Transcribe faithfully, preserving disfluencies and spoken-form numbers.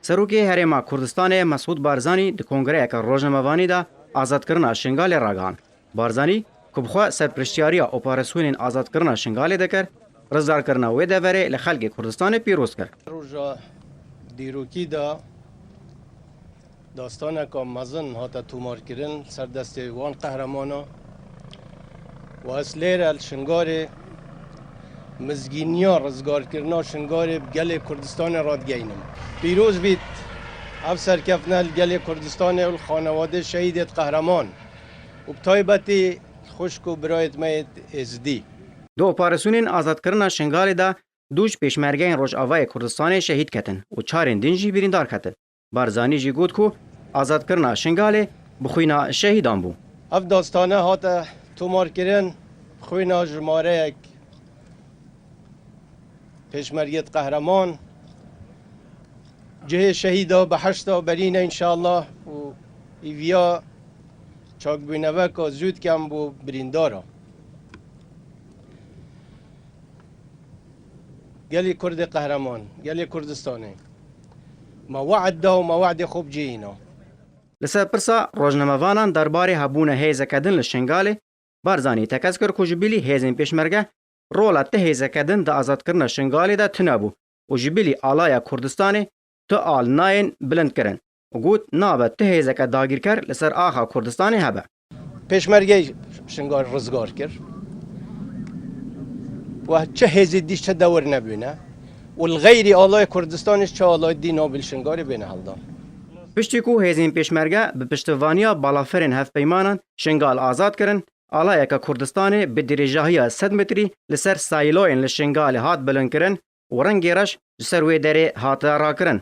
Serokê Herêma Kurdistanê Mesûd Barzanî di kongreyeke rojnamevanî de azadkirina Şingalê ragihand. Barzanî, ku bi xwe serpirştiyariya operasyonên azadkirina Şingalê dikir, rizgarkirina wê deverê li xelkê Kurdistanê pîroz kir. Roja dîrokî de dastaneka mezin hate tomarkirin ser destê wan qehremanê. Û ez lêre li Şingalê mizgîniya rizgarkirina Şingalê bi gelê Kurdistanê radigeynim. Pîroz bît ev serkeftina li gelê Kurdistanê û li xanewadê şehîdêt qehreman û bi taybetî xwişk û birayêt me yêt Êzidî. Di operasyonên azadkirina Şingalê de du ji pêşmergeyên Rojavayê Kurdistanê şehîd ketin û çarên din jî birîndar ketin. Barzanî jî got ku azadkirina Şingalê bi xwîna şehîdan bû. Ev dastane hate tomarkirin bi xwîna jimareyek pêşmergêt qehreman. Cihê şehîda behişta berî ne înşallah û îviya çakbûneveka zû dikem bo birîndara. Gelê Kurdê qehreman, gelê Kurdistanê. Me we'd da û me we'dê xwe bi cihîna. Li ser pirsa rojnamevanan derbarê hebûna hêzeke din li Şingalê, Barzanî tekez kir ku ji bilî hêzên pêşmerge rola ti hêzeke din di azadkirina Şingalê de tune bû û ji bilî alaya Kurdistanê tu al nayên bilind kirin û got nabe tu hêzeke dagîrker li ser axa Kurdistanê hebe. Pêşmergeyê Şingal rizgar kir. Weh çi hêzê dî çi dewir nebûne û li xeyrî alaya Kurdistanê çi alaya dî nabe li Şingalê bêne heldan. Piştî ku hêzên pêşmerge bi piştevaniya balafirên hevpeymanan Şingal azad kirin, alayeke Kurdistanê bi dirêjahiya sed metrî li ser sîloyên li Şingalê hat bilindkirin û rengê reş ji ser wê derê hate rakirin.